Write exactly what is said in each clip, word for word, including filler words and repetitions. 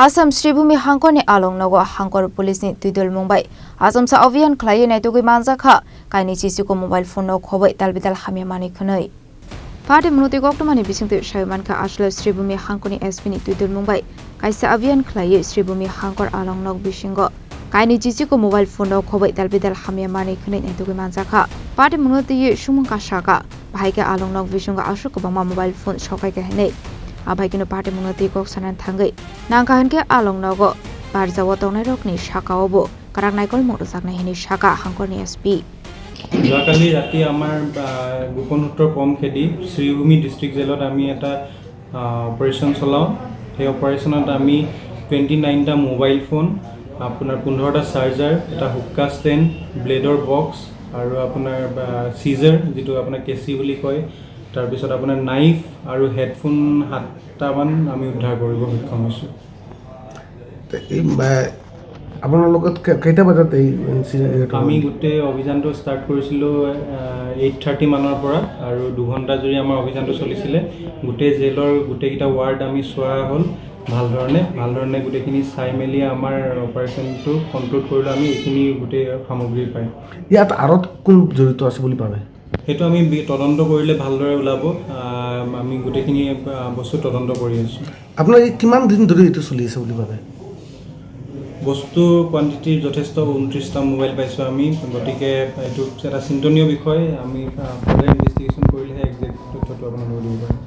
Assam Sribhumi hangkorni along nogo hangkor police ni twidulmung bai achomsa abhiyan khlaiwi naitugwi manjakha, kainwi chichiko mobile phone no khoboi dalbidal hamya manwi khwnwi. Party munotwi koktwmani bisingtwi sawi mankha, Aswlai Sribhumi hangkorni S P ni twidulmung bai kaisa abhiyan khlaiwi Sribhumi hangkor along nok bisingo kainwi chichiko mobile phone no khoboi dalbidal hamya manwi khwnwi naitugwi manjakha. Party munotwi sumung kasaka, bahai khe along nok bisingo aswk kwbangma mobile phone sokai kha hinwi. Abai kheno party munotwi kok sanani thangwi nangkha hinkhe along nogo barjao tongnairokni sakao bo kwrak naikolmung rwjaknai hinwi saka hangkorni S P. যোৱাকালি ৰাতি আমাৰ, আহ, গোপন সূত্ৰৰ পম খেদি শ্ৰীভূমি ডিষ্ট্ৰিক্ট জেলত আমি এটা, আহ, অপাৰেশ্যন চলাওঁ। সেই অপাৰেশ্যনত আমি টুৱেণ্টি নাইনটা মোবাইল ফোন, আপোনাৰ পোন্ধৰটা চাৰ্জাৰ, এটা হুক্কা ষ্টেণ্ড, ব্লেডৰ বক্স আৰু আপোনাৰ, আহ, চিজাৰ, যিটো আপোনাৰ কেঁচি বুলি কয়, তাৰপিছত আপোনাৰ নাইফ আৰু হেডফোন সাতটামান আমি উদ্ধাৰ কৰিব সক্ষম হৈছোঁ। তে এই, আহ, আপোনাৰ লগত কে-, কেইটা বজাত এই ইনচিডেণ্ট, এইটো আমি হ'ল? গোটেই অভিযানটো ষ্টাৰ্ট কৰিছিলোঁ, আহ, এইট থাৰ্টি মানৰ পৰা আৰু দুঘণ্টা জুৰি আমাৰ অভিযানটো চলিছিলে। গোটেই জেলৰ গোটেইকেইটা ৱাৰ্ড আমি চোৱা হ'ল ভালধৰণে, ভালধৰণে গোটেইখিনি চাই মেলি আমাৰ অপাৰেশ্যনটো কনক্লুড কৰিলোঁ আমি এইখিনি গোটেই সামগ্ৰী পাই। ইয়াত আঁৰত কোন জড়িত আছে বুলি ভাবে? সেইটো আমি বি-, তদন্ত কৰিলে ভালদৰে ওলাব। আহ, আমি গোটেইখিনি, আহ, বস্তু তদন্ত কৰি আছোঁ। আপোনাৰ এই কিমান দিন ধৰি এইটো চলি আছে বুলি ভাবে? বস্তু কোৱাণ্টিটি যথেষ্ট, ঊনত্ৰিশটা মোবাইল পাইছোঁ আমি, গতিকে এইটো এটা চিন্তনীয় বিষয়। আমি, আহ, ফাৰ্ডাৰ ইনভেষ্টিগেশ্যন কৰিলেহে একজেক্ট তথ্যটো আপোনালোকক দিব পাৰিম।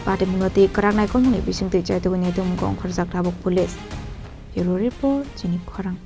Party munotwi kwrak naikolmungni bisingtwi chaitugwi naitugmung ongkhorjak tabuk police. Bureau Report, Chini Khorang.